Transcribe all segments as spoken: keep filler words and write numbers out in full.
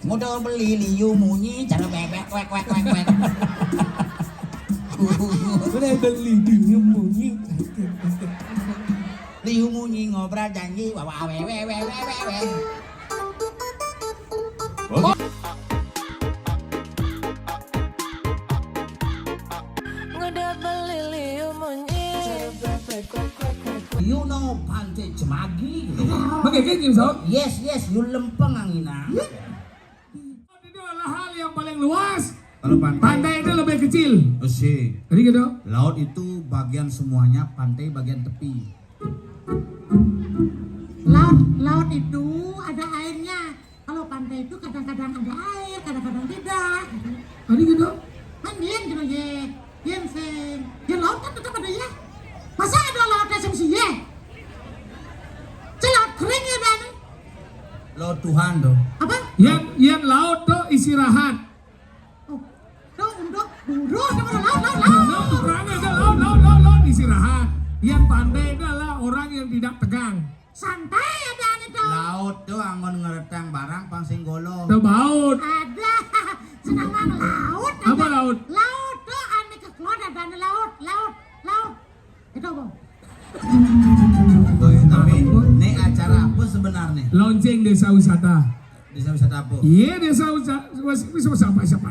Muda beli liu munyi, cara bebek, wek, wek, wek, wek. Muda beli liu munyi. Liu munyi ngobrol janji, wawa, we, we, we, we, we, we. Ngudah beliliu munyi. You know Pantai Cemagi? Pakai gini, Sob? Yes, yes, you lempeng angina. Laut itu adalah hal yang paling luas. Kalau pantai? Pantai itu lebih kecil. Besi. Jadi gitu. Laut itu bagian semuanya, pantai bagian tepi. Laut, laut itu ada airnya. Kalau pantai itu kadang-kadang ada air, kadang-kadang tidak. Tadi gitu? Kan dia gitu, ye. Dia sing, ya laut kan tetap ada ya. Masa ada laut asam sih ya? Laut kering ya, Dan? Laut Tuhan tuh. Apa? Yang, yang laut tuh istirahat. Oh, tuh untuk burung sama laut, laut, laut. Laut, orangnya ada laut, laut, laut, laut, istirahat. Yang pantai itu adalah orang yang tidak tegang. Santai ada ane tuh. Laut tuh anggon ngeretang barang pang sing golo. Tuh baut. Ada. Senang mang laut. Apa aja. Laut? Laut tuh ane keklon ada ane laut, laut, laut. Itu apa? Boy, tapi ini acara apa sebenarnya? Launching desa wisata. Desa wisata apa? Iya, desa wisata, wisata apa, siapa?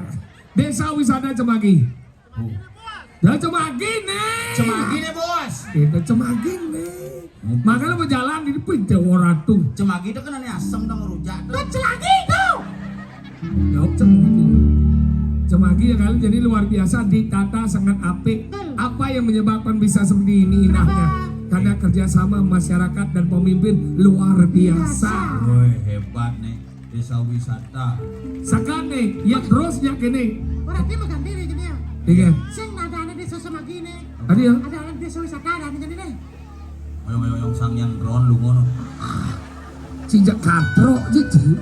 Desa wisata Cemagi. Oh. Ya, Cemagi nih. Cemagi nih, Bos. Kita Cemagi nih. Hmm. Makanya mau jalan di pintu orang tuh. Cemagi itu kan aneh asem dong, rujak tuh. Kan Cemagi itu. Jawab Cemagi. Cemagi ya kali jadi luar biasa, ditata sangat apik. Betul. Apa yang menyebabkan bisa seperti ini indahnya? Kenapa? Karena kerjasama masyarakat dan pemimpin luar biasa. Biasa. Woi, hebat nih. Desa wisata. Sakane, ya terus ya kene. Berarti mau ganti nih jadi ya. Iya. Sing ada anak desa sama gini. Ada ya? Ada anak desa wisata ada anak jadi nih. Ayo, ayo, yang sang yang drone lu ngono. Sejak katro, Cici.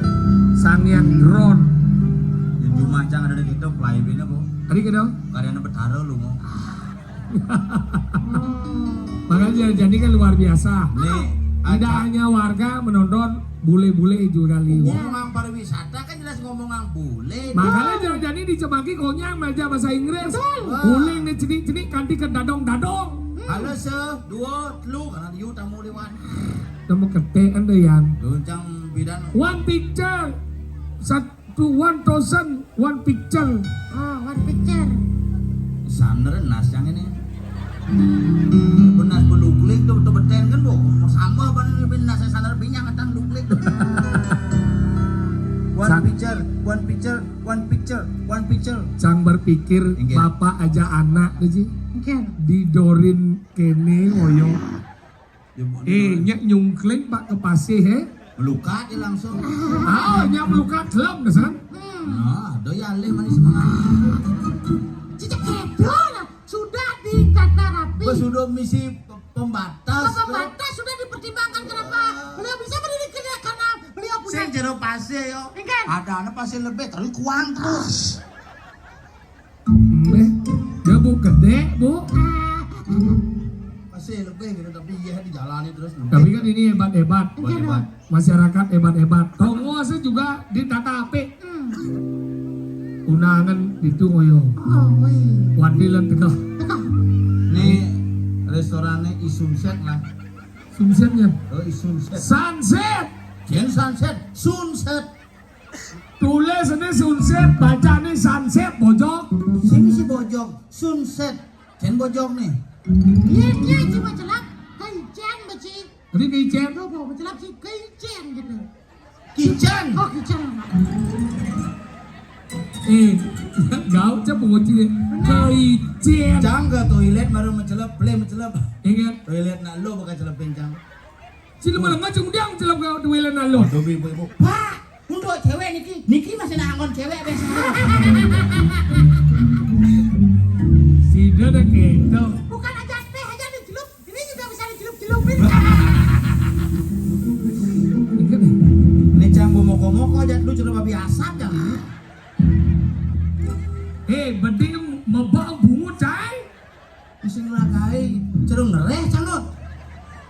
Sang yang drone. Di rumah cang ada di kita, pelaibinnya, Bu. Tadi kita? Karena betara lu ngono. Makanya jadi kan luar biasa. Nih, tidak hanya warga menonton, bule-bule juga liwat. Ngomong pariwisata kan jelas ngomong bule. Makanya jadi di Cemagi konyang aja bahasa Inggris. Betul. Bule nih cenik-cenik kanti ke dadong-dadong. Halo se, dua, telu, karena you tamu liwat. Kamu ketekan deh, Yan. Goncang bidan. One picture. Satu, one thousand, one picture. Oh, one picture. Saner nas yang ini. Benar beluklik tuh, tuh beten kan, Bu. Sama banget ini, benar saya saner binyang atang beluklik. One picture, one picture, one picture, one picture. Cang berpikir, inggih, bapak aja anak deh, Ji. Inggih. Didorin kene ngoyo. Eh, nyak nyungkling pak ke pasir, he? Melukat dia langsung. Ah, nyak melukat gelem, dah, san. Nah, ada ya alih manis semangat. Cicak edo lah, sudah ditata rapi. Sudah misi pe-, pembatas. Pembatas sudah dipertimbangkan kenapa beliau bisa berdiri ke karena beliau punya. Sing jero pasir yo. Inggih. Ada anak pasir lebih, terus kuang terus. Eh, ya, Bu, gede, Bu. Masih lebih gitu, tapi iya dijalani terus. Tapi kan ini hebat-hebat. Hebat-hebat. Masyarakat hebat-hebat. Tongosnya juga ditata apik. Hmm. Undangan itu ngoyo. Oh, woi. Wadilan teka. Teka. Ini restorannya Isunset lah. Sunsetnya. Oh, Isunset. Sunset. Jen Sunset, Sunset. Tulis ini sunset, baca ini sunset, bojok. Sini si bojok, sunset. Jen bojok nih. Iya, iya, cuma celak. Kaicen, beci. Ini kaicen. Tuh, mau celak si kaicen gitu. Kicen. Oh, kicen. Eh, gaul cak penguci deh. Kaicen. Cang ke toilet baru mencelep, play mencelep. Ingat. Toilet nak lo bakal celepin, Cang. Sila malah ngajeng diang celep ke duwe lan lo. Aduh, ibu-ibu. Pak, untuk cewek niki, niki masih nak angon cewek biasa. Sida dah gitu. Bukan aja teh aja dicelup, ini juga bisa dicelup-celupin. Ini cang moko-moko aja dulu cerita babi asap jangan. Eh, beding mebak bungut cai. Sing lakai cerung nereh cangot.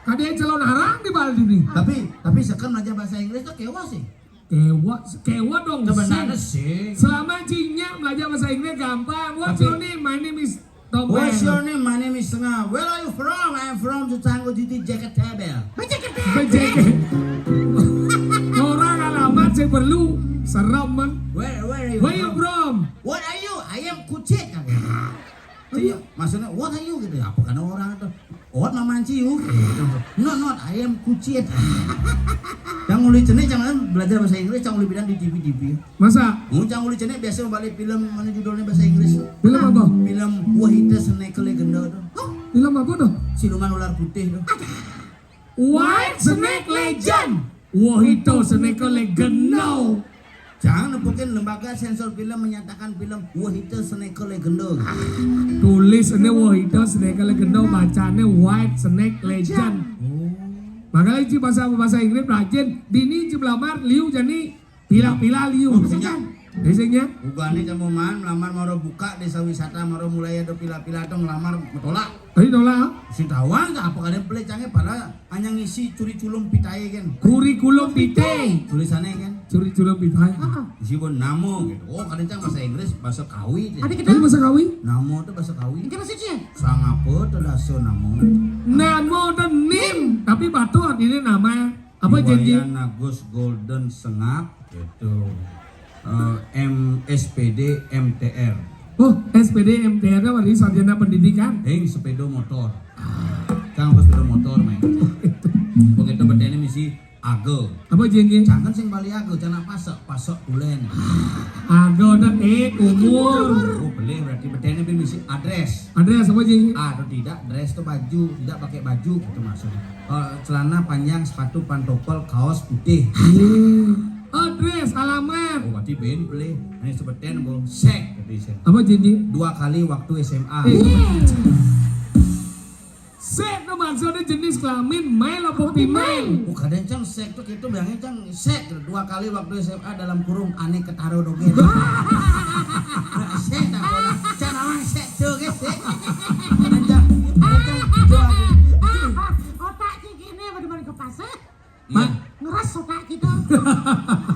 Kadang calon arang di Bali nih. Tapi, tapi seken aja bahasa Inggris tuh kewa sih. Kewat, kewat dong. Sebenarnya sih. Selama Ci Nyak belajar bahasa Inggris gampang. What's your name? My name is Tom. What's your name? My name is Tengah. Where are you from? I am from Tetangga Titi Jakarta. Bejeket. Orang alamat saya perlu. Serem, man. Where, where are you from? Where you from? What are you? I am Kucit. Iya, maksudnya what are you gitu ya? Apa karena orang itu? What mama you? Gitu. No, not I am Kucit. Cang uli cenik, cang belajar bahasa Inggris, cang uli bilang di T V T V. Masa? Mun cang uli cenik biasa balik film mana judulnya bahasa Inggris? Film apa? Film Wahita Seneka Legenda tuh. Hah? Film apa tuh? Siluman ular putih tuh. White Snake Legend. Wahita Seneka Legenda. Jangan nepukin lembaga sensor film menyatakan film Wahita Seneka Legenda. Tulis ini Wahita Seneka Legenda, bacanya White Snake Legend. Oh. Makanya Ci bahasa, bahasa Inggris rajin. Dini Ci belamar liu jani pila-pila liu. Oh, bisa. Biasanya. Ugane cang mau maan, melamar maro buka desa wisata, maro mulai ada pila-pila atau ngelamar metolak. Tadi nolak. Sing tawang tak apa kadang pelih cangnya pada hanya ngisi curi culum pitae kan. Kurikulum vitae. Tulisannya kan. Curi culum pitae. Heeh. Isi pun namo gitu. Oh, kadang cang bahasa Inggris, bahasa Kawi deh. Ada kita. Tapi bahasa Kawi? Namo tuh bahasa Kawi. Ini bahasa Cina. Sang apa tuh daso namo? Namo tuh nim, tapi batu artinya nama. Apa janji? Iwayan Agus Golden Sengak gitu. Eh, M S P D M T R. Oh, S P D M T R itu berarti sarjana pendidikan. Heng sepeda motor. Cang apa sepeda motor, main. Begitu bedanya misi aga. Apa janji? Jangan sing bali aga, cang nak pasek, pasek tulen. Aga udah eh umur. Oh, boleh berarti bedanya misi address. Address apa janji? Ah, atau tidak, dress itu baju, tidak pakai baju gitu maksudnya. Eh, celana panjang, sepatu pantopel, kaos putih. Address, alamat. Oh, berarti ben boleh. Ini sebutin, Bro. Sek, gitu, sek. Apa janji? Dua kali waktu S M A. Eh. Sek itu maksudnya jenis kelamin, male apa female? Oh, kadang cang sek tuh gitu, bilangnya cang sek gitu. Dua kali waktu S M A dalam kurung aneh ketaro dogen. Sek, tak pernah. Cang awang sek tuh, gitu, sek. Kadang cang, kadang cang, dua. Otak Ci gini, bagaimana ke pasar? Iya. Ngeras otak kita.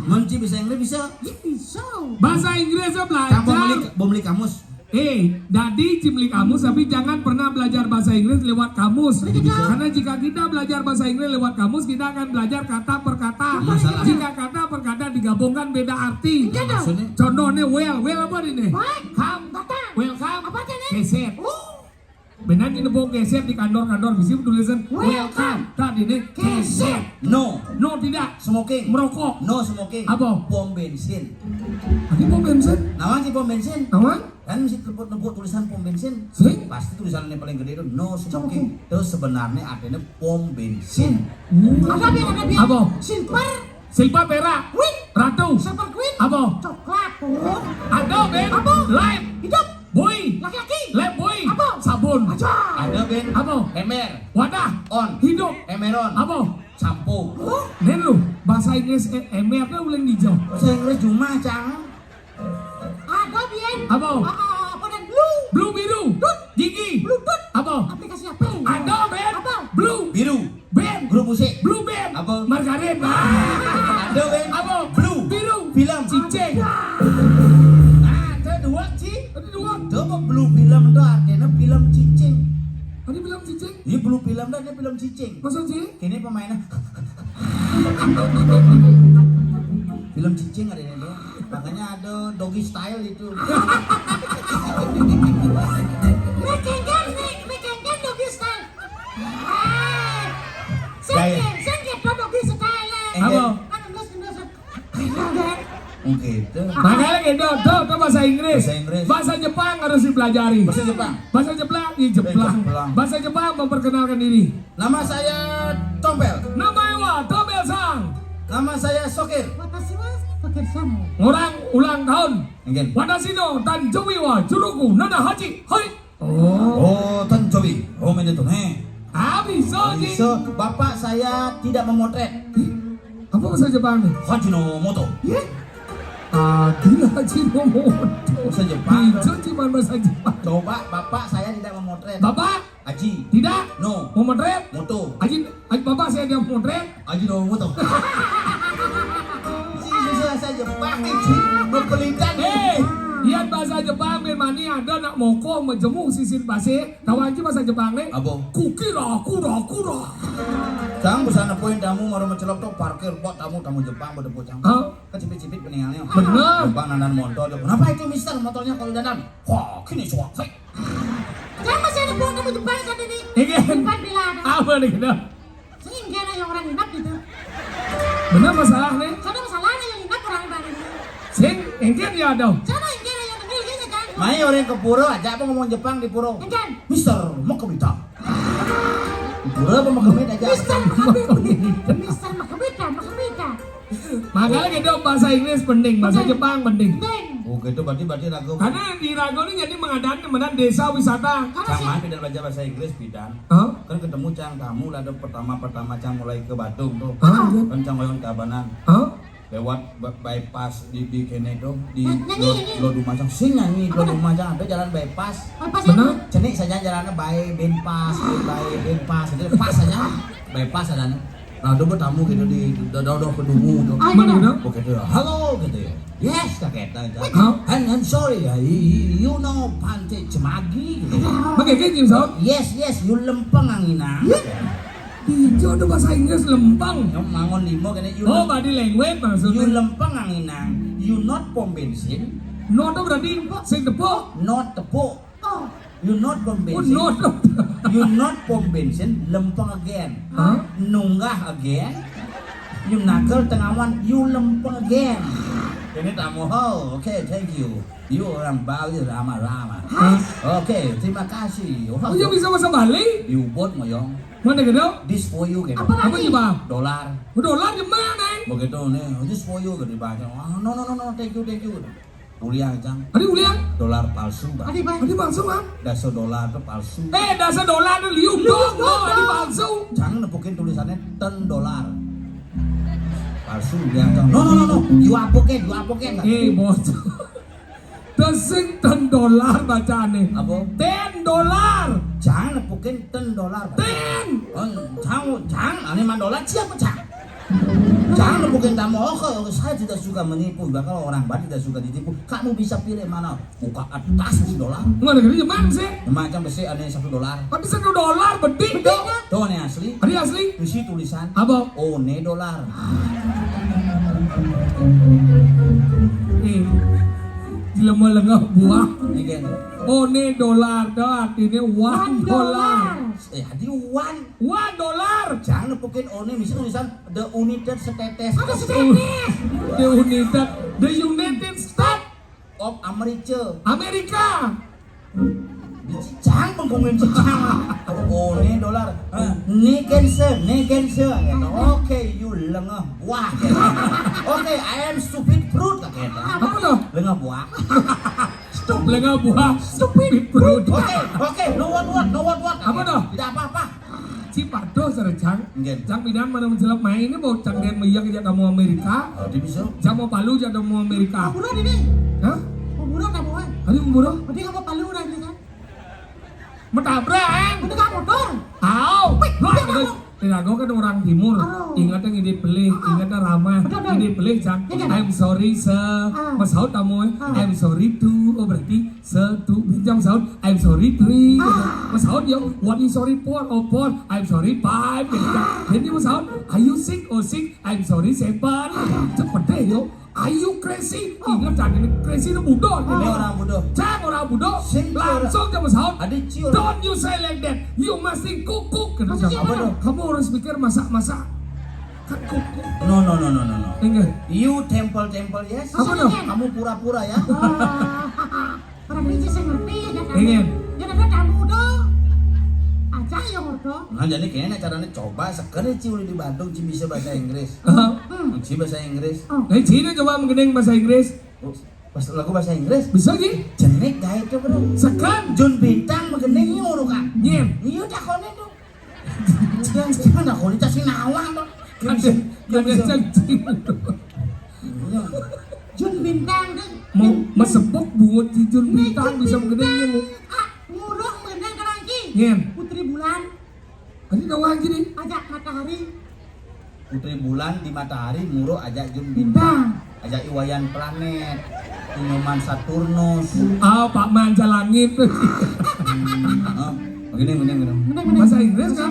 Mun Ci bisa Inggris bisa? Ya, bisa. Bahasa Inggrisnya belajar. Kamu beli, mau beli kamus? Eh, jadi Ci beli kamus, tapi jangan pernah belajar bahasa Inggris lewat kamus. Betul. Karena jika kita belajar bahasa Inggris lewat kamus, kita akan belajar kata per kata. Masalah. Jika kata per kata digabungkan beda arti. Enggak dong. Maksudnya? Contohnya well, well apa ini? Welcome. Datang. Welcome. Apa artinya? Keset. Oh. Benar ini bau keset di kantor-kantor, bisa tulisan welcome. Welcome. Tadi ini keset. No. No tidak. Smoking. Merokok. No smoking. Apa? Pom bensin. Tadi pom bensin. Nawan sih pom bensin? Nawan? Kan mesti tepuk-tepuk tulisan pom bensin. Sih? Pasti tulisannya paling gede itu no smoking. Smoking. Terus sebenarnya artinya pom bensin. Hmm. Ada, Ben, ada, Ben. Apa? Silver. Silver perak. Queen. Ratu. Silver queen. Apa? Coklat. Oh. Ada, Ben. Apa? Light. Hidup. Boy. Laki-laki. Lifebuoy. Apa? Sabun. Aja. Ada, Ben. Apa? Ember. Wadah. On. Hidup. Emeron. Apa? Sampo. Oh. Nen lu, bahasa Inggris e-, ember tuh ulang hijau. Bahasa Inggris cuma, Cang. Ada, Ben. Apa? Ah, ah, apa dan blue? Blue biru. Tut. Gigi. Blue tut. Apa? Aplikasi apa? Ada, Ben. Apa? Blue. Biru. Ben. Grup musik. Blue Ben. Apa? Margarin. Ada, Ben. Apa? Blue. Biru. Film. Cicing. Ada. Nah, itu dua, Ci. Ada dua. Itu apa blue film itu artinya film cicing. Ada film cicing? Ini blue film itu artinya film cicing. Masa, Ci? Kini pemainnya film cicing ada ini tuh. Makanya ada doggy style itu. Ini kengken, ini, ini kengken doggy style. Hai. Gaya. Sengke, sengke, doggy style. Eh, apa? Kan endus, endus. Mungkin itu. Makanya gitu, tuh, tuh bahasa Inggris. Bahasa Inggris. Bahasa Jepang harus dipelajari. Bahasa Jepang. Bahasa Jepang, ya, eh, Jepang. Jepang. Bahasa Jepang memperkenalkan diri. Nama saya Tompel. Nama Ewa, Tompel Sang. Nama saya Sokir. Watashi wa Sokir Samu. Orang ulang tahun. Mungkin. Watashi no tanjoubi wa juroku nana hachi. Hai. Oh. Oh, tanjoubi. Oh, omedetou ne. Ah, bisa, Ji. Bisa. Bapak saya tidak memotret. Ih, apa bahasa Jepang nih? Hajinomoto. Ya? Ah, gila, Hajinomoto. Bahasa Jepang. Bisa, cuman bahasa Jepang. Coba, bapak saya tidak memotret. Bapak? Aji. Tidak. No. Memotret? Moto. Aji, Aji, bapak saya tidak memotret. Ajinomoto. Bahasa Jepang nih, Cing. Bebelitan nih. Héh, yén bahasa Jepang buin mani ada nak moko majemu sisin basé. Tahu aja bahasa Jepang nih. Apa? Kukira, kura, kura. Cang, busana poin tamu mara macelok to parkir, bot tamu, tamu Jepang pada bocang. Hah? Kan cipit-cipit peninggalnya. Bener. Jepang nandan motor. Kenapa itu, Mister? Motornya kalau dandan? Wah, gini suaka. Cang, masih ada buah tamu Jepang kan ini? Iya. Depan bila ada. Apa nih, kenapa? Sing éngkén yang orang nginep gitu. Bener masalah nih. Kada masalah nih yang nginep orang bareng. Sing éngkén ya ada. Sana éngkén yang nginep gitu kan. Mai orang ke pura aja apa ngomong Jepang di pura. Éngkén. Mister, mau ke Mita. Pura apa mau ke Mita aja? Mister Makabita. Mister Makabita, Makabita. Makanya gitu bahasa Inggris penting, bahasa Jepang penting. Penting. Oh gitu, berarti berarti ragu. Karena di ragu ini jadi mengadaan kemudian desa wisata. Karena Cang si- mah tidak belajar bahasa Inggris, Bidan. Hah? Kan ketemu Cang tamu lah, ada pertama-pertama Cang mulai ke Badung tuh. Hah? Kan Cang ngoyong kabanan. Hah? Lewat ba- bypass di di kene tuh di Nyanyi, lo nyanyi. Lo rumah Cang sing nyanyi lo rumah Cang ada jalan bypass. Apa sih? Benar? Cenik saja jalannya by benpas, by benpas, itu pas saja. Bypass ada nih. Nah, ada tamu gitu di dodo kedungu tuh. Ah, mana gitu? Gitu. Oke tuh, halo gitu ya. Yes, kaget aja. Hah? And I'm sorry ya, you, you know Pante Cemagi gitu. Pakai kayak gini, Sob? Yes, yes, you lempeng anginang. Ijo ada bahasa Inggris lempeng. Yang mangon limo kene you. Oh, lem- body language maksudnya. You lempeng anginang. You not pom bensin. Not tuh berarti sing tepuk. Not tepuk. Oh. You not pom bensin. Oh, not. You not pom bensin, lempeng again. Hah? Nunggah again. You nakal tengawan, you lempeng again. Ini tamu ho, oke, thank you. You orang Bali ramah-ramah. Hah? Oke, terima kasih. Oh, iya bisa bahasa Bali? You bot ngoyong. Mana gitu? This for you gitu. Apa lagi? Apa sih, Bang? Dolar. Oh, dolar di mana, eh? Begitu nih, this for you gitu dibaca. Oh, no, no, no, no, thank you, thank you. Uliang, Cang. Adi uliang? Dolar palsu, Bang. Adi, Bang. Adi palsu, Bang. Dasa dolar tuh palsu. Eh, dasa dolar tuh liu dong. Liu dong. Oh, adi palsu. Cang nepukin tulisannya ten dolar. Palsu, uliang, Cang. No, no, no, no. You apukin, you apukin. Eh, bocor. Desing ten dolar bacaannya. Apa? Ten dolar. Cang nepukin ten dolar. Ten. Oh, Cang, Cang, ane man dolar siapa, Cang? Jangan bukan tamu, oh, kalau saya tidak suka menipu, juga kalau orang Bali tidak suka ditipu, kamu bisa pilih mana? Buka atas si dolar. Mana gede mana sih? Macam besi ada yang satu dolar. Tapi satu dolar bedik dong. Tuh nih asli. Ada asli? Isi tulisan. Apa? One dolar. Eh, jelema lengah buah. Ini kan. One dolar dah artinya one dolar. Eh, hadi one. One dolar. Jangan nepukin one, bisa tulisan The United States. Ada setetes. The United, the United States of America. Amerika. Cang pengkungin cang. Oh, ini dolar. Hah? Ni cancer, ni cancer. Gitu. Oke, you lengah buah. Oke, I am stupid fruit. Gitu. Apa tuh? Lengah buah. Stop lengah buah. Stupid fruit. Oke, oke, no what what, no what what. Apa tuh? Tidak apa-apa. Ci padoh sareng Jang. Nggih. Jang pidan mana mencelep main ini mau Jang dan meyak aja kamu Amerika. Oh, dia bisa. Jang mau Palu aja kamu Amerika. Kuburan ini. Hah? Kuburan kamu kan? Ayo kuburan. Berarti kamu Palu orang ini kan? Metabrak, Ang. Udah kamu motor. Au. Wih, wah, dia kamu. Tidak, aku kan orang timur. Aduh. Ingatnya ngidit pelih, ah, ah, ingatnya ramah. Betul, betul. Ngidit pelih, Jang. Iya, iya. I'm sorry, sir. Ah. Mas Haud kamu, eh. Ah. I'm sorry too. Oh, berarti satu, jam sahur, I'm sorry, three. Ah. Mas sahur, yo, what is sorry for? Oh, four, I'm sorry, five. Jadi, jam. Jadi, Mas sahur, are you sick? Oh, sick, I'm sorry, seven. Cepet deh, yo. Are you crazy? Oh. Ingat, jangan ini crazy itu bodoh. Ini orang bodoh. Jangan orang bodoh. Sing langsung orang. Jam sahur. Ada cium. Don't you say like that. You must think kukuk. Kata maksudnya siapa? Apa tuh? Kamu harus pikir masak-masak. Kan kukuk. No, no, no, no, no, no. Enggak. You temple, temple, yes. Apa tuh? Kamu pura-pura ya. Orang ini sih ngerti ya kan? Ingin. Ya ada kamu dong. Aja ya ngodo. Nah, jadi kayaknya caranya coba sekali Ci udah di Bandung Ci bisa bahasa Inggris. Heeh. Hmm. Ci bahasa Inggris. Oh. Nah, Ci ini coba menggending bahasa Inggris. Oh, pas lagu bahasa Inggris. Bisa, Ci? Jenik gaé tuh, Bro. Sekan. Jun Bintang menggending nyuruh kan. Nyen. Iya takone tuh. Yang sekarang takone tas nawang tuh. Ada, ada janji. Iya. Jun Bintang kan. Mau mesepok buat si Jun Bintang bisa begini. Ah, nguruk menang ke lagi. Nyen. Putri Bulan. Ini tahu lagi nih. Ajak Matahari. Putri Bulan di Matahari nguruk ajak Jun Bintang. Bintang. Aja Iwayan Planet, Inyoman Saturnus. Ah, Pak Manja Langit. Oh, begini, begini, begini. Bahasa Inggris kan?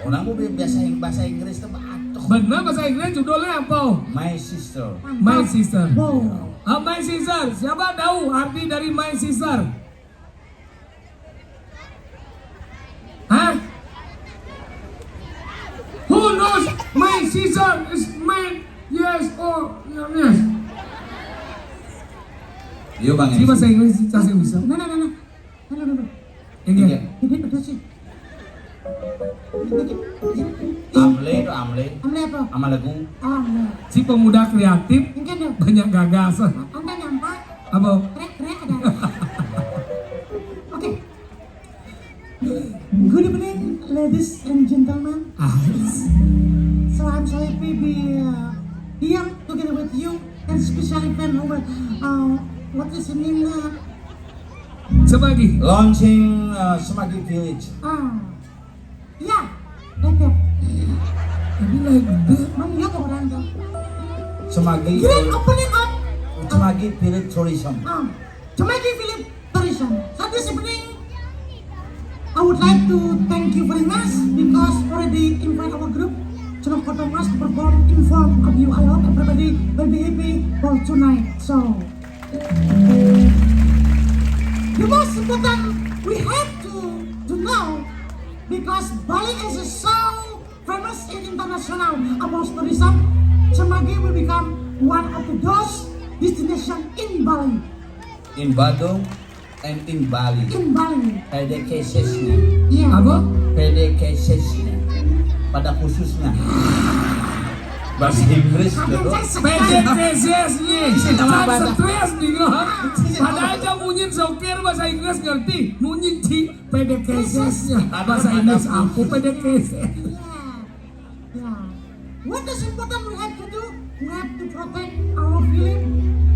Orang mau biasa bahasa Inggris tuh batuk. Benar, bahasa Inggris judulnya apa? My sister. My sister. Wow. Ah, my sister. Siapa tahu arti dari my sister? Hah? Who knows my sister is my yes or yes? Yuk bang. Ini bahasa Inggris, bahasa Inggris. Nah, nah, nah, nah. Nah, nah, nah. Ini. Ini pedas sih. Amle itu amle. Amle apa? Amalagu. Oh, amle. Si pemuda kreatif Mungkin tuh. Banyak gagas. Anda nyampak Apa? Krek-krek ada. Okay. Good evening, ladies and gentlemen. Ah, So I'm so happy be uh, here together with you and special event over uh, what is the name? Uh, Semagi. Launching uh, Semagi Village. uh, yeah, like that. Ini lagi gede. Mang lihat orang tuh. Semagi. Grand opening of Semagi Village Tourism. Um, Semagi Village Tourism. So this evening, I would like to thank you very much because already invite our group Cenokoto Mas to perform in front of you. I hope everybody will be happy for tonight. So the most important we have to to know because Bali is so famous in international about tourism. Semagi will become one of the those destination in Bali. In Badung and in Bali. In Bali. Pada khususnya. Yeah. Apa? Pada khususnya. Pada khususnya. Bahasa Inggris Ada gitu. saya Pada khususnya. Jangan stres nih loh. Padahal kamu munyin sokir bahasa Inggris ngerti. Munyin ci. Pada khususnya. Bahasa Inggris aku pada khususnya. Yeah. Yeah. What is important we have to do? We have to protect our feeling,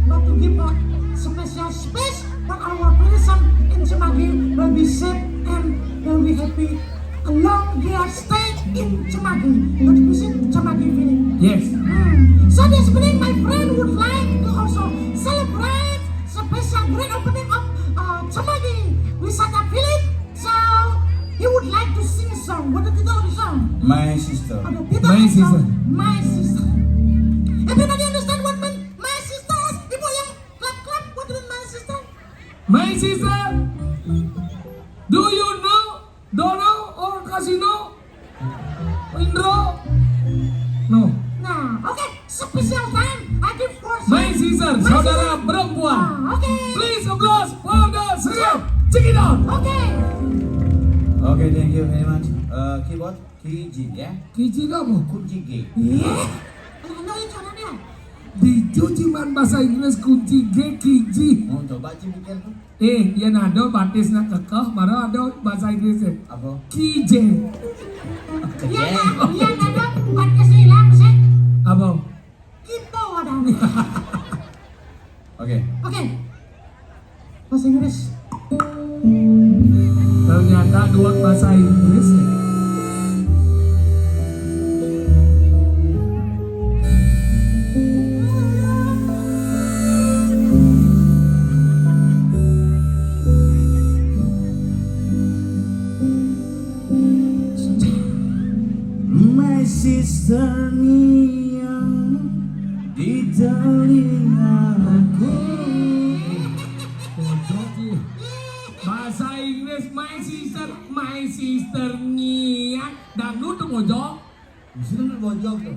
but to give a special space for our tourism in Semagi will be safe and will be happy. A long year stay in Semagi, not visit Semagi feeling. Yes. Hmm. So this evening, my friend would like to also celebrate special grand opening of uh, Semagi Wisata Village. So he would like to sing a song. What the title of the song? My sister. Ada title My of the song. sister. My sister. Everybody understand what mean my sister? Ibu yang clap clap, what mean my sister? My sister, do you know Dono or Casino? Indro? No. Nah, okay, special time. I give for My sister, My saudara sister. perempuan. Ah, okay. Please applause for the singer. Check it out. Okay. Okay, thank you very much. Uh, keyboard, Kiji ya. Kiji kamu. Kunci G. Yeah. Ano yung channel niya? Dicu cuman bahasa Inggris kunci G kiji. Mau coba sih pikir tuh. Eh, ya nado batis nak kekeh, mana ada bahasa Inggris ya? Apa? Kije. Yan na, yan na daw, ba't kasi lang siya? Apa? Kipo daw. Oke. Okay. Bahasa Inggris. Ternyata dua bahasa Inggris ya. My sister ngiang di telingaku. Pojok ya. Bahasa Inggris my sister, my sister ngiang. Dangdut tuh pojok. Di sini tuh pojok tuh.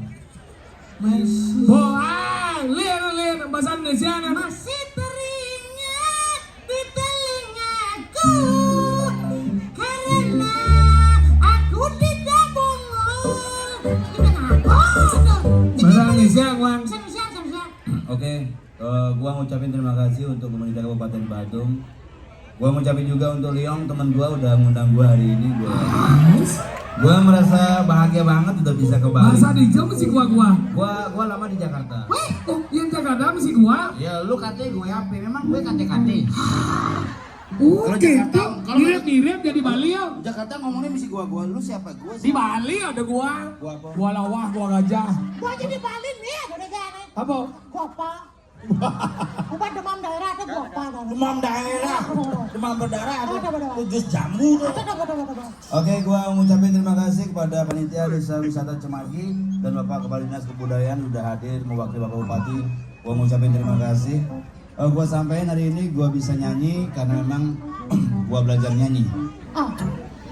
My sister. Boa, lihat lihat bahasa Indonesia kan. Masih teringat di telingaku karena aku tidak bungul. Ini kenapa? Bahasa Indonesia, Wan. Siap, siap, siap, siap. Oke, eh, gua ngucapin terima kasih untuk pemerintah Kabupaten Badung. Gua ngucapin juga untuk Liong, temen gua udah ngundang gua hari ini. Gua, gua merasa bahagia banget udah bisa ke Bali. Bahasa di jam si gua gua. Gua gua lama di Jakarta. Weh, oh, yang Jakarta masih gua. Ya lu katanya gue apa? Memang gue kate-kate. Oh, Kalau Jakarta, gitu. kalau Mirip-mirip jadi Bali ya. Jakarta ngomongnya mesti gua gua. Lu siapa? Gua Di siapa? Bali ada gua. Gua apa? Gua lawah, gua gajah. Gua aja di Bali nih, ada negara. Apa? Gua apa? Bukan demam daerah, ada gua apa, ada. Demam daerah. Demam berdarah, ada. Ada, ada, ada. Kudus jamu tuh. Ada, ada, ada, ada, ada. Oke, gua ngucapin terima kasih kepada panitia Desa Wisata Cemagi dan Bapak Kepala Dinas Kebudayaan udah hadir mewakili Bapak Bupati. Gua ngucapin terima kasih. Eh, gua sampaikan hari ini gua bisa nyanyi karena memang gua belajar nyanyi. Oh.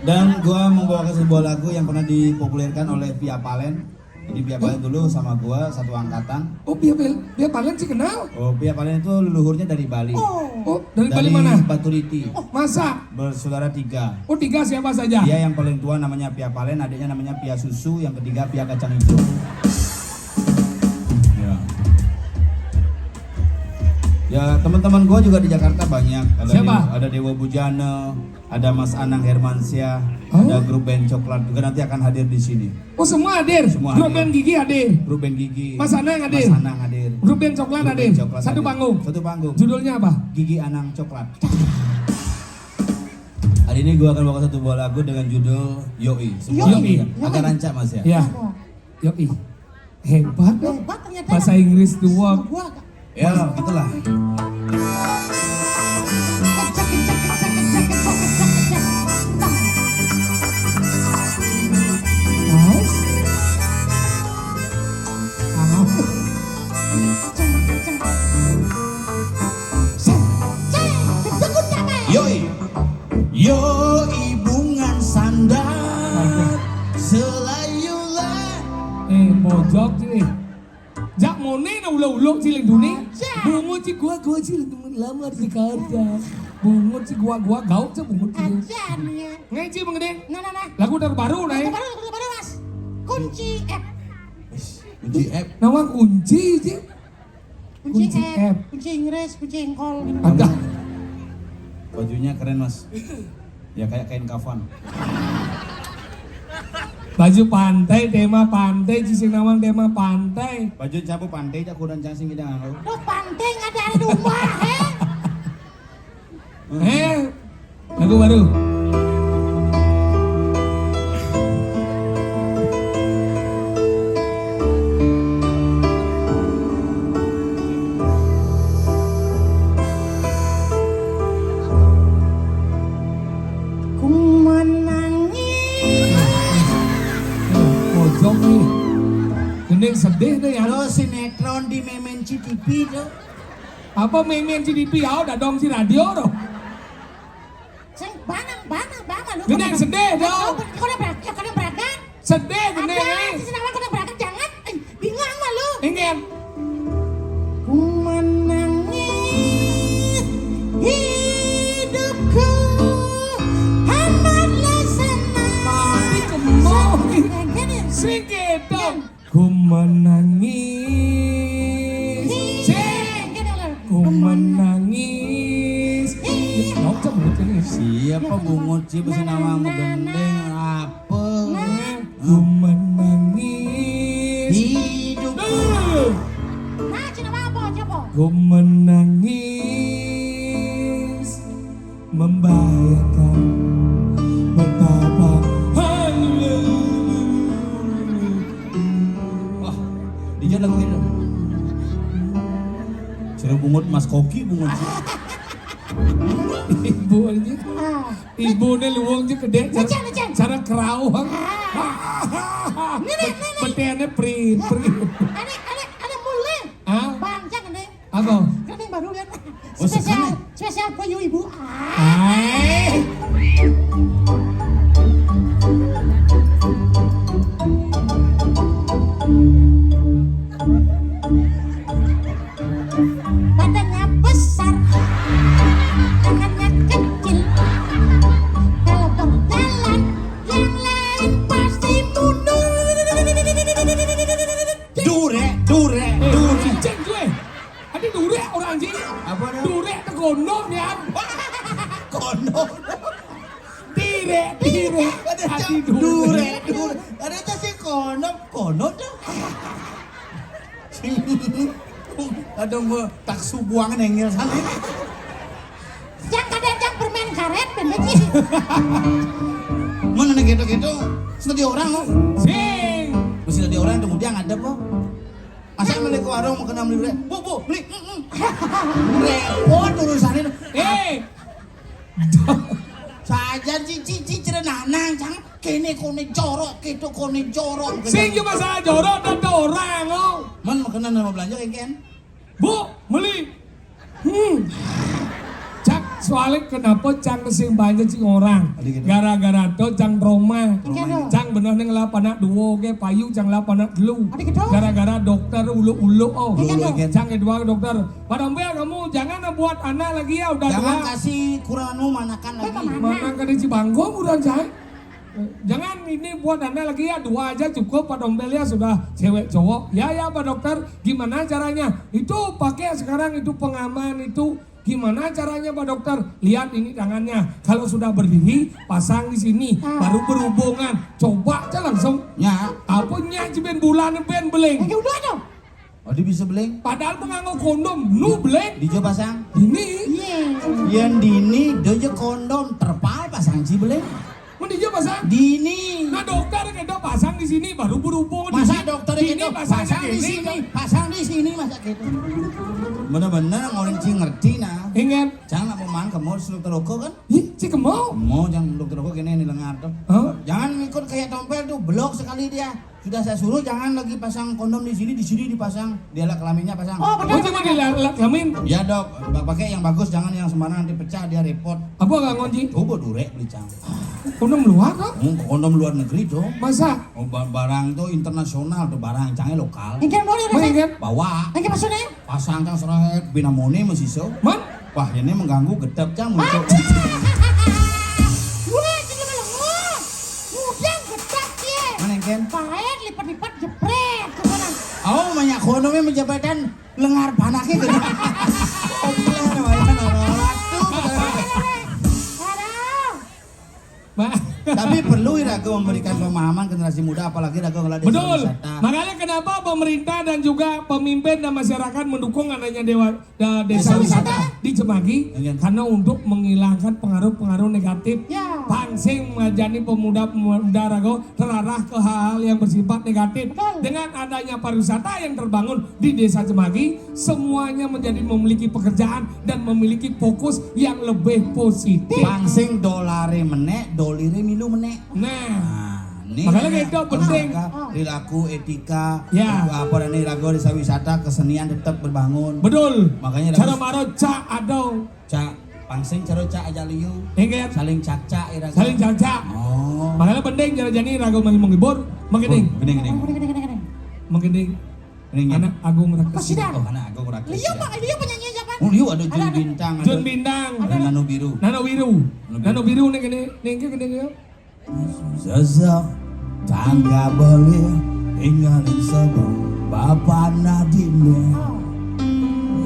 Dan gua membawakan sebuah lagu yang pernah dipopulerkan oleh Via Valen. Jadi Via Valen dulu sama gua satu angkatan. Oh, Via Val-, Via Valen sih kenal. Oh, Via Valen itu leluhurnya dari Bali. Oh. Oh, dari Bali mana? Baturiti. Oh, masa? Bersaudara tiga. Oh, tiga siapa saja? Dia yang paling tua namanya Via Valen, adiknya namanya Via Susu, yang ketiga Via Kacang Hijau. Ya. Ya, teman-teman gua juga di Jakarta banyak. Ada Siapa? Dewa, ada Dewa Bujana, ada Mas Anang Hermansyah, Oh. ada grup band Coklat juga nanti akan hadir di sini. Oh, semua hadir? Semua Grup hadir. Band Gigi hadir? Grup band Gigi. Mas Anang hadir? Mas Anang hadir. Grup band Coklat Grup hadir? band Coklat Satu hadir. panggung? Satu panggung. Judulnya apa? Gigi Anang Coklat. Hari ini gua akan bawa satu buah lagu dengan judul Yoi. Semua Yoi. lagu yang Yoi. agak rancak, Mas, ya? Ya. Apa? Yoi. Hebat, dong. Hebat ternyata. Bahasa Inggris doang. Gua agak Ya, gitulah. Kenceng, kenceng, kenceng, kenceng, kenceng, kenceng, kenceng. Nice. Ah. Kenceng, kenceng. Set, set, kenceng, kenceng. Yoi. Yoi, bungan sandar. Selayulah. Eh, mojok sih. Jak mone na ulo-ulo ci lendune. Aja. Bungut ci gua-gua ci lendune lama di Jakarta. Bungut ci gua-gua gauk ci bungut ci. Aja nih. Ngai ci mengede. Nah, nah, nah. Lagu terbaru, nah, Lagu ya. terbaru, lagu terbaru, Mas. Kunci F. Kunci F. Nama kunci ci. Kunci Kunci F, F. Kunci Inggris, kunci engkol gitu. Ada. Bajunya keren, Mas. Ya, kayak kain kafan. Baju pantai, tema pantai, ci sing nawang tema pantai. Baju capu pantai, cak kurang cang sing ngidang aku. Loh, pantai nggak ada di rumah, he? Eh, lagu baru. Ku menangis. Eh, pojok nih. Gending sedih deh ya. Lo sinetron di Memen C T V tuh. Apa Memen C T V ya, udah dong si radio tuh. Sing banang, banang, banang lu. Gending sedih dong. Kau, kau udah berangkat, ya, kau udah berangkat. Sedih, Ada, gending. si Sinawan kau udah berangkat, jangan. Eh, bingung sama lu. Ingen. Ku menangis hidupku amatlah senang. Mati kemau. Senang, eh, gini. Sing gitu. Ku menangis. Sing. Gini, gini, gini. Ku menangis. Ih. Nggak usah bungut ini. Siapa bungut sih, besi nama Nah, nah, nah, menggendeng nah. apa? Nah. Ku menangis. Hidup. Eh. Nah, Cina apa, coba? Ku menangis membayangkan betapa hanya. Wah, dia lagu itu. Suruh bungut Mas Koki, bungut. Ibu aja. Ah. Ibu ne luwung je gede. Lecen, lecen. Cara kerauh. Ah. Ini, ini, ini. Petene prin, prin. Ada, ada, ada mulai. Ah? Bang, jangan deh. Apa? Kan yang baru kan. Oh, Spesial, sekarang. spesial buat you ibu. Ah. Hai. Badannya besar, tangannya kecil. Kalau berjalan, yang lain pasti mundur. Dure, dure, Eh, dure. Cicing gue. Adi dure orang anjing. Apa dia? Dure tegono ya. Kono. Dire, dire. Ada Adi cak dure. dure, dure. Ada cak si kono, kono tuh. Ada gua tak subuang nengil sana. Yang kadang-kadang permen karet, pendek sih. Mana nih gitu-gitu? Sudah di orang, oh. Sing. Mesti di orang, kemudian ada, po. Masa Ke warung mau kena beli, Bu, Bu, beli. Mm, mm. Repot urusannya. Eh, sajan cici cici nanang cang kene kone jorok, keto kone jorok. Sing cuma salah jorok dan orang, oh. Men mau kena nama belanja, kan? Bu, beli. Hmm. Cak, soalnya kenapa cang sing banyak cing orang? Gara-gara to cang trauma. Cang bener nih ngelap anak dua, oke, payu cang ngelap anak dulu. Gara-gara dokter ulu-ulu, oh. Cang kedua dokter. Pak Dompel, kamu jangan buat anak lagi ya, udah dua. Jangan kasih kurang anu manakan lagi. Mana kan di Cibanggo kurang cai? Jangan ini buat Anda lagi ya, dua aja cukup, Pak Dompel, ya, sudah cewek cowok. Ya, ya, Pak Dokter, gimana caranya? Itu pakai sekarang itu pengaman itu. Gimana caranya, Pak Dokter? Lihat ini tangannya. Kalau sudah berdiri, pasang di sini, baru berhubungan. Coba aja langsung. Ya. Apa nyak, ben bulan ben beling. Ya udah dong. Oh, dia bisa beling? Padahal penganggo kondom, nu beling. Dija pasang? Dini. Iya. Yang dini, dija kondom, terpal pasang ci beling. Mun dija pasang? Dini. Nah, dokter kita pasang di sini, baru berhubung. Masa dokter kita pasang di sini, pasang di sini, masa gitu? Bener-bener orang ci ngerti, nah. Ingat. Jangan nak mau makan, mau seluk teroko kan? Ih, ci kemau. Mau jangan seluk teroko, kena ini lengar tuh. Hah? Jangan ikut kayak Tompel tuh, blok sekali dia. Sudah saya suruh jangan lagi pasang kondom di sini, di sini dipasang, di alat kelaminnya pasang. Oh, benar. Oh, cuma di alat kelamin? Ya, Dok, pakai yang bagus, jangan yang sembarang, nanti pecah, dia repot. Apa nggak ngonci? Coba durek beli cang. Kondom luar kah? Hmm, kondom luar negeri tuh. Masa? Oh, barang tuh internasional tuh, barang cangnya lokal. Ini kan boleh, kan? Bawa. Ini maksudnya? Pasang cang seret, binamone masih so. Man? Wah, ini mengganggu gedep cang muncul. Wah, jadi malah ngomong. Udah gedep ya. Mana, Ken? Paet lipat-lipat jepret ke sana. Oh, banyak kono memang jabatan lengar panaknya gede. Komplain namanya, nama orang tuh. Aduh. Tapi perlu iraga memberikan pemahaman generasi muda, apalagi iraga ngelola desa wisata. Betul. Makanya kenapa pemerintah dan juga pemimpin dan masyarakat mendukung adanya dewa, da-, desa wisata di Cemagi, karena untuk menghilangkan pengaruh-pengaruh negatif. Pang sing ngajani pemuda-pemuda raga terarah ke hal-hal yang bersifat negatif. Betul. Dengan adanya pariwisata yang terbangun di Desa Cemagi, semuanya menjadi memiliki pekerjaan dan memiliki fokus yang lebih positif. Pang sing dolare menek, dolire milu menek. Nah, ini makanya itu penting. Perilaku, etika, apa namanya, iraga desa wisata, kesenian tetap berbangun. Betul. Makanya cara maro cak adong. Cak, pang sing cara cak aja liu. Saling cak-cak iraga. Saling cak-cak. Oh. Makanya penting cara jani iraga menghibur. Makin ding. Makin ding. Makin ding. Anak Agung Rakesi. Apa sih, Dang? Oh, anak Agung Rakesi. Liu, Pak, liu penyanyi siapa? Oh, liu ada Jun Bintang, ada Jun Bintang. Ada Nano Biru. Nano Biru. Nano Biru nih, gini, nih, gini, gini. Sesek tangga beli tinggalin sebab bapak nadine.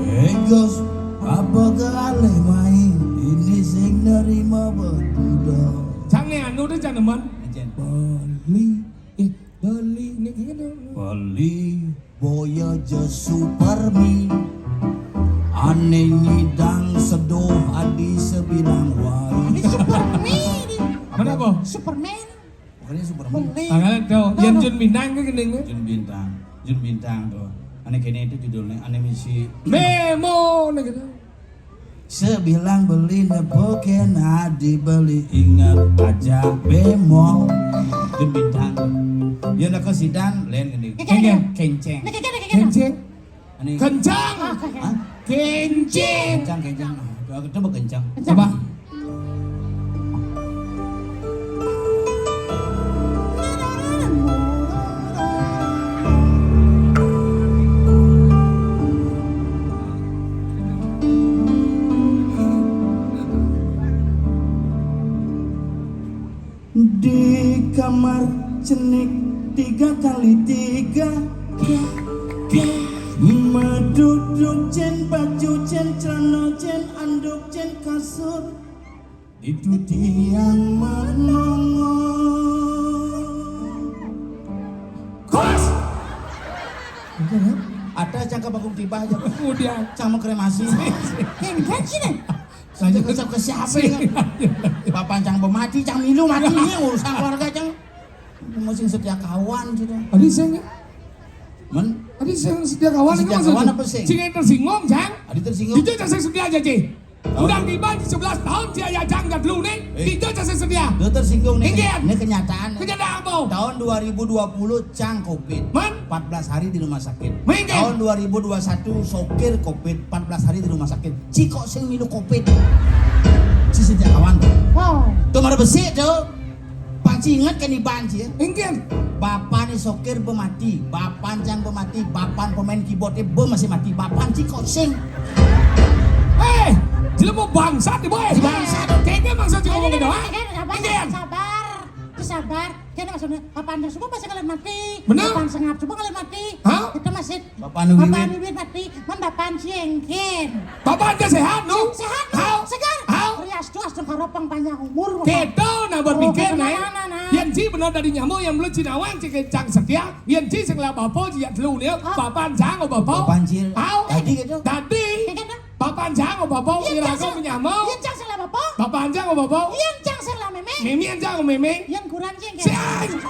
Egos apa galih main ini sing nerima beduda. Cang nih anu deh, cang nemen. Beli, eh, beli, nih, gini. Beli. Boya je Supermi. Ane nyidang seduh adi sebilang wai. Ini Supermi. Mana, Bo? Superman. Bukannya Superman. Beli. Tangan tuh, yang Jun Bintang ke gending tuh. Jun Bintang. Jun Bintang tuh. Ane kene itu judulnya, ane misi. Bemo, nih gitu. Sebilang beli nepo kena dibeli, ingat aja bemo. Jun Bintang. Ya nak ke sidan, lain gini. Kenceng. Kenceng. Kenceng. Kencang. Hah? Kencing. Kencang, kencang. Coba kencang. Coba. Di kamar cenik tiga kali tiga. Meduduk cen, baju cen, celana cen, anduk cen, kasur. Itu tiang menongo. Kos. Ada cangka bakung tiba aja. Kemudian cang mau kremasi. Yang kan sini. Saya kecap ke siapa ya? Bapak cang mau mati, cang milu mati, ini urusan keluarga cang. Masih setia kawan gitu. Ada saya nggak? Men, Tadi sing Setia Kawan itu Setia Kawan maksudnya apa sing? Sing tersinggung, Jang. Adi tersinggung. Itu sing Setia aja, Ci. Tahu. Udah tiba di sebelas tahun si Ayah Jang jadlu nih. Eh. Itu sing Setia. Dia tersinggung nih. Inggih. Ini kenyataan. Kenyataan apa? Tahun dua ribu dua puluh Cang covid. Man? Empat belas hari di rumah sakit. Mungkin. Tahun dua ribu dua puluh satu sokir covid, empat belas hari di rumah sakit. Ci kok sing milu covid? Ci Setia Kawan tuh. Wow. Tuh mana besi tuh? Panci inget kan di banci ya? Inggih. Bapak nih sokir bemati, bapak Cang bemati, bapak pemain keyboardnya be masih mati, bapak Ci kok sing. Eh, jelema bangsat, boy. Bangsat. Kayaknya maksud Ci ngomong gitu, ha? Sabar, sabar, sabar. Kene maksudnya, bapak Cang semua pasti kalian mati. Bener. Bapak Cang semua kalian mati. Hah? Itu masih Bapak Anu Bapak Wiwit. Anu Wiwit mati, man bapak Cang engkin. Bapak Cang sehat, nu? Sehat, hau, segar. Hau. Rias tuas dong karopang panjang umur. Kita nah berpikir, oh, nah, nah, nah, nah. Yang Ci benar dari nyamuk yang belum Ci nawang Ci Cang Setia, yang Ci sekolah bapak Ci dulu nih, ah. Bapak Cang, oh, bapak. Bapak Cang. Hau. Tadi gitu. Tadi. Iya, kan? Bapak Cang, oh, bapak. Iya, irago Cang. Menyamuk. Iya, Cang, sekolah bapak. Bapak Cang, oh, bapak. Iya, Cang, sekolah meme. Mimi Cang, oh, meme. Yang kurang Cang, kan? Sing.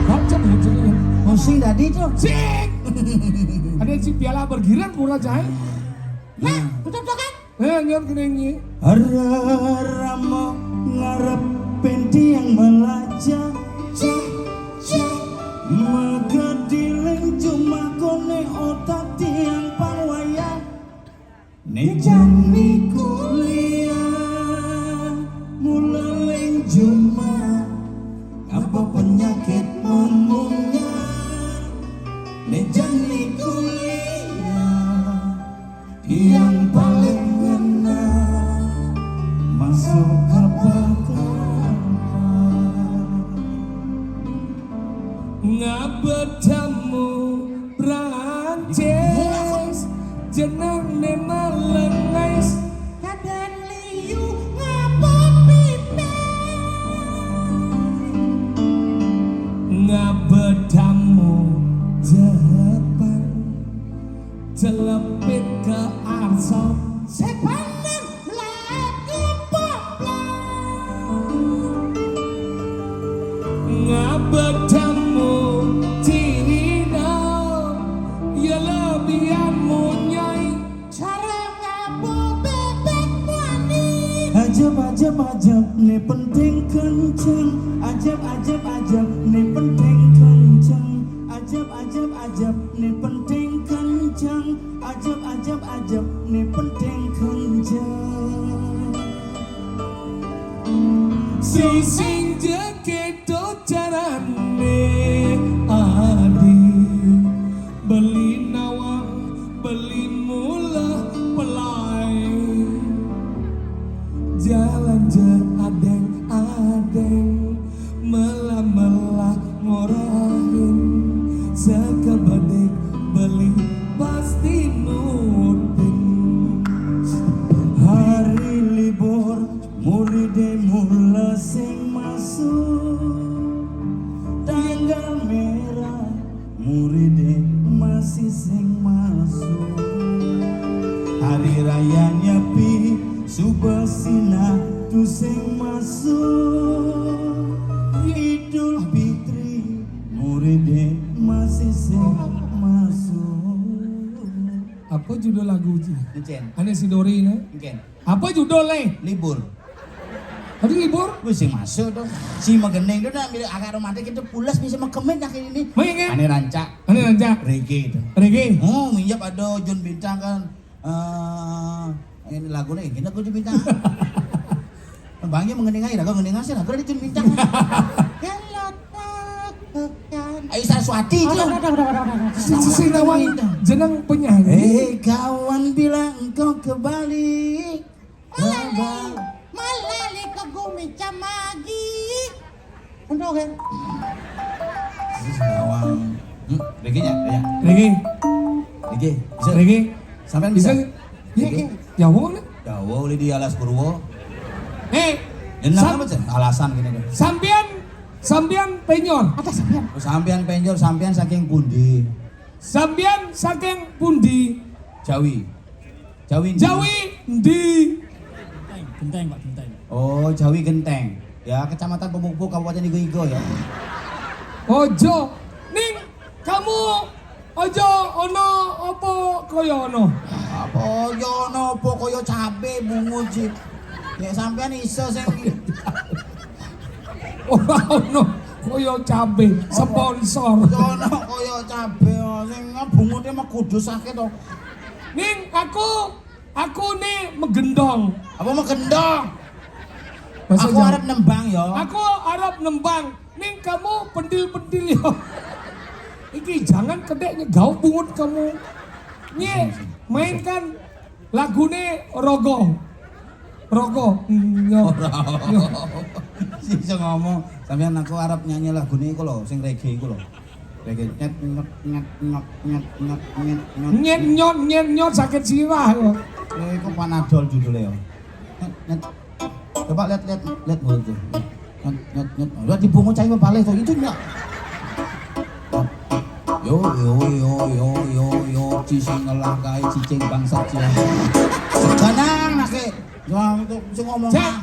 Baca bujurnya. Oh, sing tadi tuh. Sing. Ada si piala bergiran kurang, Cang. Nah, betul, betul, kan? Eh, nyon kenengi. Hararamo ngarep penti yang melajah. Cah, cah. Megadiling cuma kone otak tiang pawaya. Nejang ni kuliah mula ling juma. Apa penyakit memunya? Nejang ni kuliah. Yang paling ngena masuk ke bakal. Ngabetamu Prancis, jenang ne malengais. Kaden liu ngapa pipe. Ngabetamu Jepang. Celepit ke arsa. Sepaneng laku poplang. Ngabetamu Cina. Ya lebihan munyai. Cara ngabo bebek wani. Ajab, ajab, ajab, ne penting kenceng. Ajab, ajab, ajab, ne penting kenceng. Ajab, ajab, ajab, ne penting kenceng. Ajab, ajab, ajab, ne penting kenceng. Sing, sing jekit to carane adi. Beli nawang, beli mula pelai. Jalan je adeng-adeng. Melah-melah ngorohin, sekebedik beli pasti nutin. Hari libur, muride mula sing masuk. Tanggal merah, muride masih sing masuk. Hari raya Nyepi, Subasina tu sing masuk. Idul Fitri, muride masih sing masuk. Apa judul lagu, Ci? Encen. Ane si Dori ne? Encen. Apa judul le? Libur. Tadi libur? Wis sing masuk tuh. Si megening tuh nak milik agak romantis itu pulas bisa mekemit nak ini. Mengin? Ane rancak. Ane rancak. Reggae itu. Reggae. Oh, minjak ada Jun Bintang kan. Eh, ini lagunya ini lagu Jun Bintang. Bangnya mengening aja, lagu mengening aja, lagu ada Jun Bintang. Kalau tak bukan. Ayu Saraswati itu. Udah, udah, udah, udah, udah, udah. Si, si, si Nawang Bintang. Jeneng penyanyi. Eh, kawan bilang engkau kebalik. Malali, malali ke gumi camagi. Untuk kan? Nawang. Hmm, reggae-nya, ya. Reggae. Reggae. Bisa. Reggae. Sampean bisa? Bisa. Iya, reggae. Iya. Jawa nih. Jawa, boleh di alas Purwo. Eh, jeneng sam- apa, Cen? Alasan gini deh. Sampean, sampean penyor. Ada sampean. Oh, sampean penyor, sampean saking pundi? Sampean saking pundi? Jawi. Jawi ndi? Jawi ndi? Genteng, Genteng, Pak, Genteng. Oh, Jawi Genteng. Ya, Kecamatan Pemupu, Kabupaten Igo-Igo ya. Ojo. Ning, kamu Aja ana apa kaya ana. Apa ya ana apa kaya cabe bungut sih. Nek sampean iso sing ora ana kaya cabe sponsor. Ya ana kaya cabe sing bungute mah kudu sakit to. Ning aku aku ni megendong. Apa megendong? Bahasa Aku Jawa. Arep nembang ya. Aku arep nembang. Ning kamu pentil-pentil ya. Iki jangan kedek nyegau bungut kamu. Nye, mainkan lagune rogo. Rogo. Nyo. Ora. Sing iso ngomong, sampeyan aku arep nyanyi lagune iku lho, sing reggae iku lho. Reggae nyet nyot nyet nyot nyet nyet nyet nyet. Nyet nyot nyet nyot sakit sirah kok. Lha iku Panadol judule ya. Nyet nyet. Coba lihat lihat lihat mulutku. Nyet nyet nyet. Udah dibungut cai balik tuh itu enggak. Yo yo yo yo yo yo cicing ngelah kae cicing bangsat cia. Jangan nake. Jangan itu sing ngomong. Cek,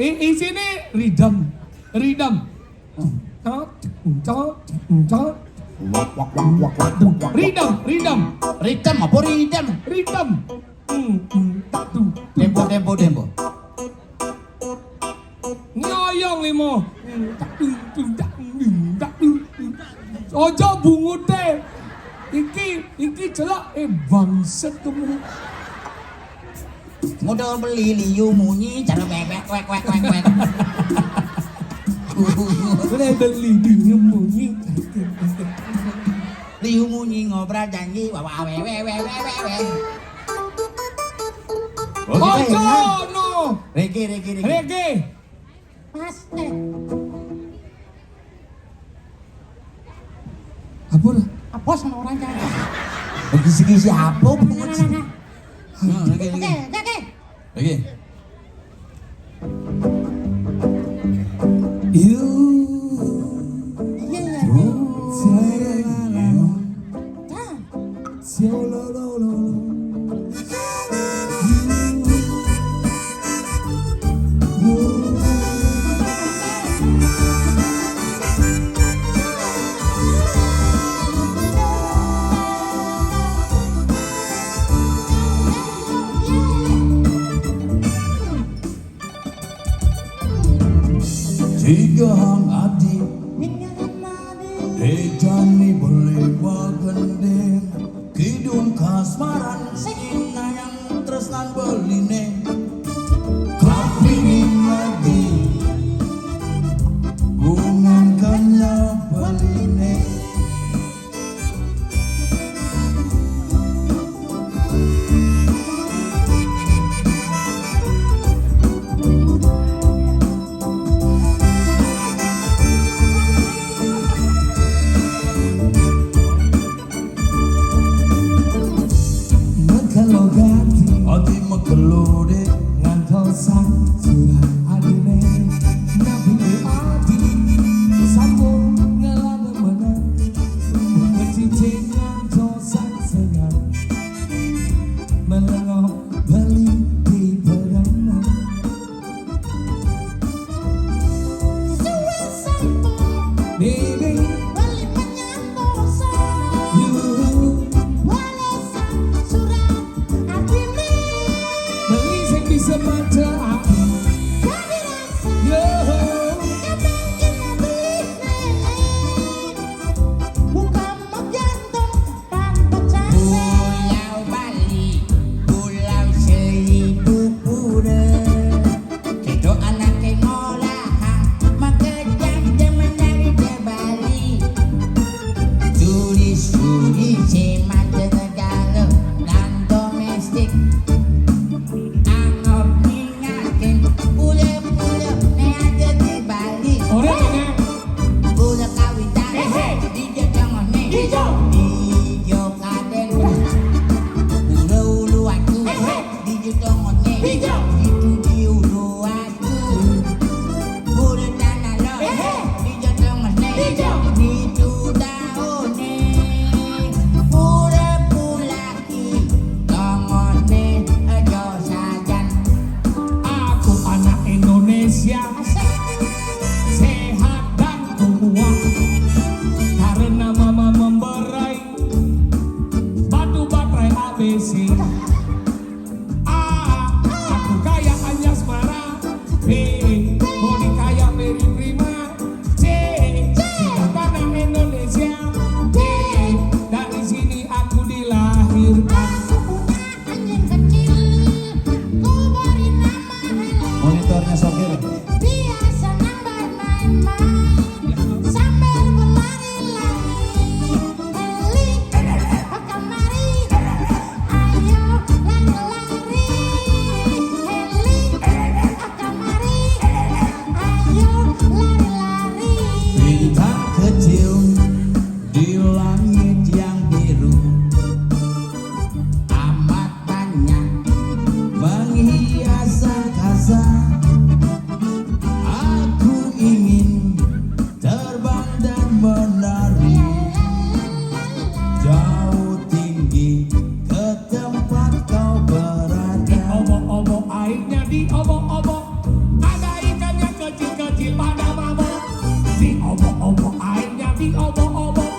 i- isine ridem. Ridem. Cok, cok, cok. Wak wak wak wak wak wak wak. Ridem, ridem. Ridem apa ridem? Ridem. Hmm, hmm, tak dung, dung, Tempo tak. Tempo tempo. Nyoyong limo. Hmm, tak dung, dung, tak dung, tak dung, dung. Ojo bungute. Iki iki celak eh bangset kamu. Modal beli liu munyi cara bebek wek wek wek wek. Boleh beli liu munyi. Liu munyi ngobrol janji wawa we we we we we we. Ojo no. Rege rege rege. Rege. Pas teh. Apa lah? Apa sama orang jaga? Kisi-kisi apa? Nah, nah, nah, nah. Nah, lagi, lagi. Oke, oke, oke. Lagi. You. Iya, iya. Sayang you. Dah. Jika hang adi, ejani beli bagending, kidung kasmaran, sing nayang tresnan beline, kapingin lagi, bungan kena beline. Mekelo gati. Ati mekelo de. Ngantosan surat adine. Nabi ati. Sambung ngelana menang. Kecicing ngantosan sengat. Melengok beli di pedalaman. Suwe sampo. Baby. Beli menyang poso. You. Walesan surat adine. Beli sing bisa maca. Jadi rasa. Yo. Kadang kena beli. Bukan menggantung tanpa capek. Pulau Bali, Pulau Seribu Pura. Kedo anake ngolahang, makejang jaman dari ke Bali. Turis-turis semata negara, dan domestik. Anggap ni Yakin, pule-pule, ne aja di Bali. Ora, ora. Pule kawitan, ehe, di Jogja ngene. Di Jogja. Di Jogja kaden. Pule ulu atu, ehe, di Jogja ngene. Di Jogja. Itu di ulu atu. Pule tanah lo, ehe, di Jogja ngene. Di Jogja. Itu daune. Pule-pule Tongone Mau dikaya Mary Prima, C, cinta tanah Indonesia, D, dari sini aku dilahirkan. Aku punya anjing kecil, ku beri nama Helen. Monitornya sokir. Dia senang bermain-main sambil berlari-lari. Heli, kemari, ayo lari-lari. Heli, kemari, ayo lari-lari. Bintang kecil di langit yang biru, amat banyak menghias angkasa. Aku ingin terbang dan menari jauh tinggi ke tempat kau berada. Diobok-obok airnya, diobok-obok. Ada ikannya kecil-kecil pada mabok. Diobok-obok airnya, diobok-obok.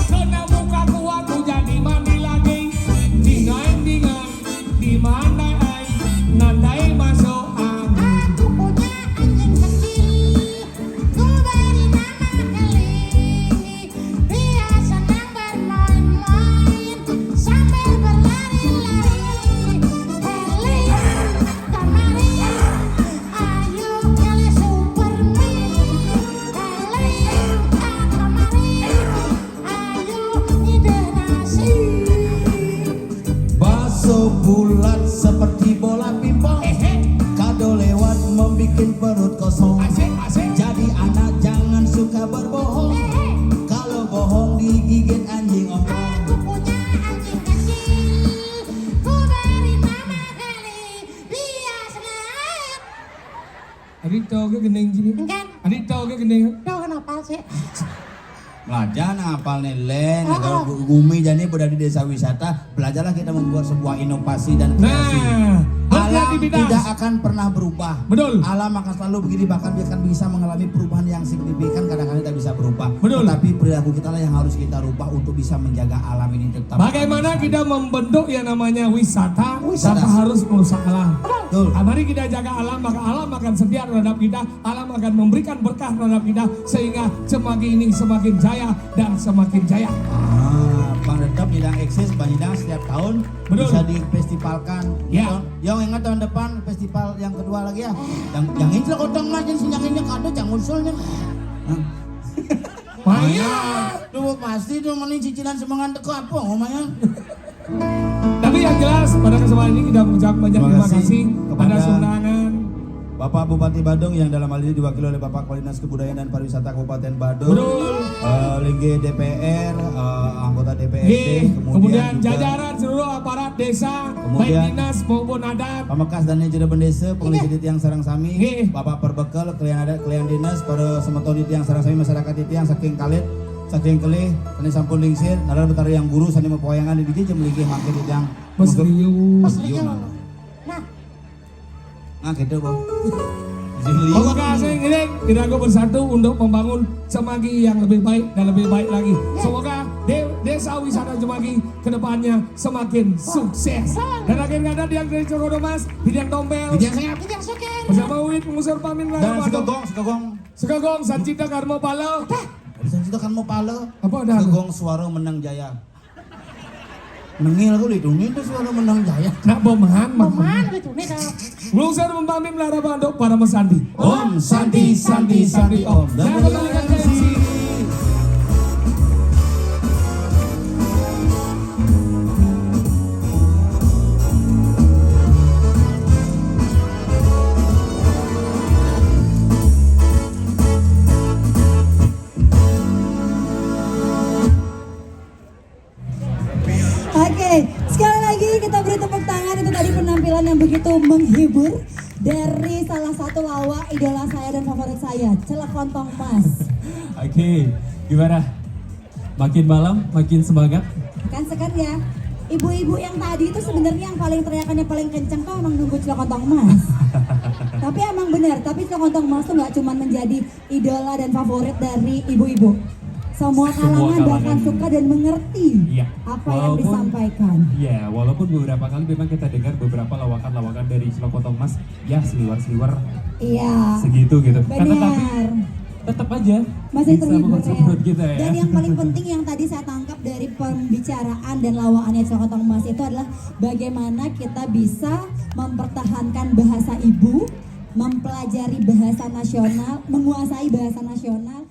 Kena muka kuat ku jadi mandi lagi. Dingai-dingai di mana ai, nandai masuk angin. Aku punya anjing kecil, ku beri nama Heli. Dia senang bermain-main sambil berlari-lari. Heli, kemari, ayo Heli Superman. Heli, kemari, ayo ngidih nasi. Bakso bulat seperti bola pingpong. Ehe. Kado lewat membikin perut kosong. Asik, asik. Jadi anak jangan suka berbohong. Ehe. Kalau bohong digigit anjing ompong. Aku punya anjing kecil, ku beri nama Heli. Dia senang. Adi tau ke gending sini? Enggak. Adi tau ke gending? Tau kenapa sih? Belajar apal nih, Leng. Oh, oh. Kalau bu-, bumi jadi berada di desa wisata, belajarlah kita membuat sebuah inovasi dan kreasi. Nah, alam berkreativitas. Tidak akan pernah berubah. Betul. Alam akan selalu begini, bahkan dia akan bisa mengalami perubahan yang signifikan, kadang-kadang tidak bisa berubah. Betul. Tetapi perilaku kita lah yang harus kita rubah untuk bisa menjaga alam ini tetap. Bagaimana aman, kita membentuk yang namanya wisata, wisata, tanpa harus merusak alam? Betul. Nah, mari kita jaga alam, maka alam akan setia terhadap kita, alam akan memberikan berkah terhadap kita, sehingga Cemagi ini semakin jaya dan semakin jaya. Ah, Bang tetap tidak eksis, Bang Idang setiap tahun. Betul. Bisa difestivalkan. Ya. Tahun, yang ingat tahun depan festival yang kedua lagi ya. Yang, yang ini kotong mah, yang sinyanginnya kado, jangan usulnya. Nah. Maya. Tuh pasti tuh mending cicilan semangat teko apa, oh, Maya? Tapi yang jelas, pada kesempatan ini kita mengucap banyak terima kasih kepada atas undangan. Bapak Bupati Badung yang dalam hal ini diwakili oleh Bapak Kepala Dinas Kebudayaan dan Pariwisata Kabupaten Badung. Betul. Eh, linggih D P R, eh, anggota D P R D, nggih, kemudian juga jajaran seluruh aparat desa, kemudian baik dinas maupun adat. Pamekas dan jero bendesa, pengelis, iya, titiang sareng sami, nggih, Bapak Perbekel, kalian adat, kalian dinas, para semeton titiang sareng sami, masyarakat titiang saking kalit, saking kelih, sane sampun lingsir, nalar Betara Yang Guru, sane mapawayangan di dija jam linggih mangke titiang. Mas Rio. Mas Rio. Nah. Nah, gitu, Bang. Pokoknya asing ini kita bersatu untuk membangun Cemagi yang lebih baik dan lebih baik lagi. Ya. Semoga de-, desa wisata Cemagi ke depannya semakin sukses. Dan akhir kata, tiang dari Cokrodo Mas, Bidiang Tompel. Bidiang Sehat. Bidiang Sugeng. Bersama Wit, Ngusur Pamin, dan Lalu Sugegong, Sugegong. Sugegong, Sancita Karma Pala. Sancita Karma Pala. Apa ada? Sugegong Suara Menang Jaya. Nengil ku litu, itu suara Menang Jaya. Nak bomehan, bomehan litu, nih, dah. Ngusur Pamin, Lalu Banduk, Parama Santi. Om Santi, Santi, Santi, Om. Dan kembali ke M C. Oke, sekali lagi kita beri tepuk tangan. Itu tadi penampilan yang begitu menghibur dari salah satu lawak idola saya dan favorit saya, Celekontong Mas. Oke, gimana? Makin malam, makin semangat. Kan sekan ya. Ibu-ibu yang tadi itu sebenarnya yang paling teriakannya paling kenceng tuh emang nunggu Celekontong Mas. Tapi emang benar, tapi Celekontong Mas tuh nggak cuma menjadi idola dan favorit dari ibu-ibu. Semua kalangan bahkan suka dan mengerti apa yang disampaikan. Iya, walaupun beberapa kali memang kita dengar beberapa lawakan-lawakan dari Celekontong Mas, ya seliwer-seliwer. Iya. Segitu gitu. Karena tapi Benar. tetap aja Masih bisa terhibur mengkonsumsi ya. Perut kita ya. Dan yang paling penting yang tadi saya tangkap dari pembicaraan dan lawaannya Cokotong Mas itu adalah bagaimana kita bisa mempertahankan bahasa ibu, mempelajari bahasa nasional, menguasai bahasa nasional,